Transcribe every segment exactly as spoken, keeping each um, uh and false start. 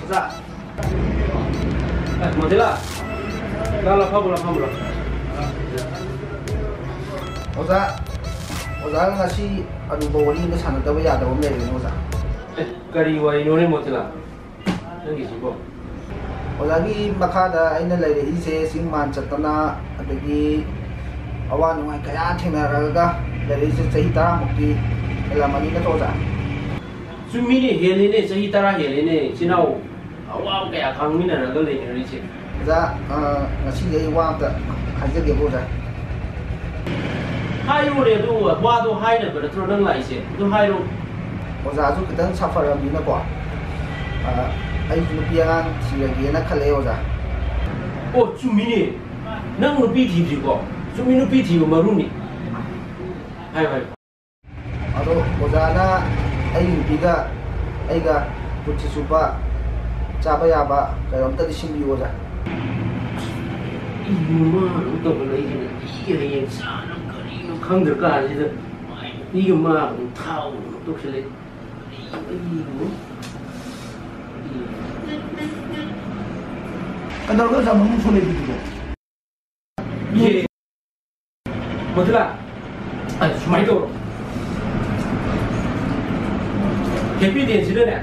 ꯑꯣꯖꯥ꯫ ꯑꯦ, ꯃꯣꯇꯤꯂꯥꯜ꯫ ꯂꯥꯛ, ꯂꯥꯛ, ꯐꯝꯃꯨ, ꯂꯥꯛ, ꯐꯝꯃꯨ, ꯂꯥꯛ꯫ ꯑꯣꯖꯥ, ꯑꯣꯖꯥꯒ ꯉꯁꯤ ꯑꯔꯨꯕ ꯋꯥꯔꯤ ꯑꯃ ꯁꯥꯟꯅꯗꯕ ꯌꯥꯗꯕ ꯑꯃ ꯂꯩꯔꯦꯅꯦ, ꯑꯣꯖꯥ꯫ ꯑꯦ, ꯀꯔꯤ ꯋꯥꯔꯤꯅꯣꯅꯦ, ꯃꯣꯇꯤꯂꯥꯜ? ꯅꯪꯒꯤꯁꯤꯕꯣ? ꯑꯣꯖꯥꯒꯤ ꯃꯈꯥꯗ ꯑꯩꯅ ꯂꯩꯔꯛꯏꯁꯦ ꯆꯤꯡ ꯃꯥꯟ ꯆꯠꯇꯅ, ꯑꯗꯒꯤ ꯑꯋꯥ ꯅꯨꯡꯉꯥꯏ ꯀꯌꯥ ꯊꯦꯡꯅꯔꯒ ꯂꯩꯔꯛꯏꯁꯦ ꯆꯍꯤ ꯇꯔꯥꯃꯨꯛꯇꯤ ꯍꯦꯜꯂꯝꯃꯅꯤ, ꯅꯠꯇ꯭ꯔꯣ, ꯑꯣꯖꯥ? ꯆꯨꯝꯃꯤꯅꯦ, ꯍꯦꯜꯂꯤꯅꯦ, ꯆꯍꯤ ꯇꯔꯥ ꯍꯦꯜꯂꯤꯅꯦ, ꯏꯆꯤꯟ ꯏꯅꯥꯎ ꯑꯋꯥꯕ ꯀꯌꯥ ꯈꯥꯡꯃꯤꯟꯅꯔꯒ ꯂꯩꯅꯔꯤꯁꯦ꯫ ꯑꯣꯖꯥ, ꯑ, ꯉꯁꯤꯗꯤ ꯑꯩ ꯋꯥ ꯑꯝꯇ ꯍꯥꯏꯖꯒꯦꯕ, ꯑꯣꯖꯥ꯫ ꯍꯥꯏꯔꯣꯅꯦ, ꯑꯗꯨ ꯋꯥꯗꯣ ꯍꯥꯏꯅꯕ ꯅꯠꯇ꯭ꯔꯣ ꯅꯪ ꯂꯥꯛꯏꯁꯦ? ꯑꯗꯨ ꯍꯥꯏꯔꯣ꯫ ꯑꯣꯖꯥꯁꯨ ꯈꯤꯇꯪ ꯁꯥꯐꯔꯕꯅꯤꯅꯀꯣ, ꯑ, ꯑꯩꯁꯨ ꯅꯨꯄꯤ ꯑꯉꯥꯡ ꯊꯤꯔꯒꯦꯅ ꯈꯜꯂꯛꯑꯦ, ꯑꯣꯖꯥ꯫ ꯑꯣ, ꯆꯨꯝꯃꯤꯅꯦ, ꯅꯪ ꯅꯨꯄꯤ ꯊꯤꯗ꯭ꯔꯤꯀꯣ? ꯆꯨꯝꯃꯤ, ꯅꯨꯄꯤ ꯊꯤꯕ ꯃꯔꯨꯅꯤ꯫ ꯍꯥꯏꯌꯨ, ꯍꯥꯏꯌꯨ꯫ ꯑꯗꯣ ꯑꯣꯖꯥꯅ ꯑꯩ ꯅꯨꯄꯤꯒ ꯑꯩꯒ ꯄꯨꯟꯁꯤ ꯆꯨꯞꯄ ꯆꯥꯕ ꯌꯥꯕ ꯀꯩꯅꯣꯝꯇꯗꯤ ꯁꯤꯟꯕꯤꯌꯨ, ꯑꯣꯖꯥ꯫ ꯏꯕꯨꯡꯉꯣ, ꯃꯥꯅ ꯑꯃꯨꯛ ꯇꯧꯈꯠꯂꯛꯏꯁꯤꯅ, ꯑꯩꯒꯤ ꯍꯌꯦꯡ ꯆꯥꯅꯕ ꯀꯔꯤꯅꯣ ꯈꯪꯗ꯭ꯔꯀꯥꯟꯁꯤꯗ, ꯃꯥꯏ ꯅꯨꯄꯤꯒ ꯃꯥꯒ ꯑꯃꯨꯛ ꯊꯥꯎ ꯑꯃꯨꯛ ꯇꯧꯁꯜꯂꯛꯏ꯫ ꯀꯩꯗꯧꯔꯒꯦ ꯑꯣꯖꯥ, ꯃꯃꯤꯡ ꯁꯣꯜꯂꯤꯗꯨꯕꯣ? ꯌꯦ꯫ ꯃꯊꯨꯂꯥ, ꯑ, ꯁꯨꯃꯥꯏꯅ ꯇꯧꯔꯣ꯫ ꯍꯦꯄꯤ ꯗꯦꯟꯁꯤꯗꯅꯦ,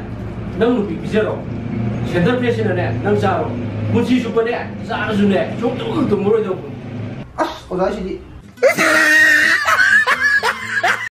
ꯅꯪ ꯅꯨꯄꯤ ꯄꯤꯖꯔꯣ꯫ ꯁꯦꯟꯇꯔ ꯐ꯭ꯔꯦꯁꯁꯤꯅꯅꯦ, ꯅꯪ ꯆꯥꯔꯣ꯫ ꯄꯨꯟꯁꯤ ꯆꯨꯞꯄꯅꯦ, ꯆꯥꯔꯁꯨꯅꯦ, ꯁꯨꯡꯇꯨꯝ ꯇꯨꯝꯃꯔꯣꯏꯗꯧꯕ꯫ ꯑꯁ, ꯑꯣꯖꯥ, ꯁꯤꯗꯤ꯫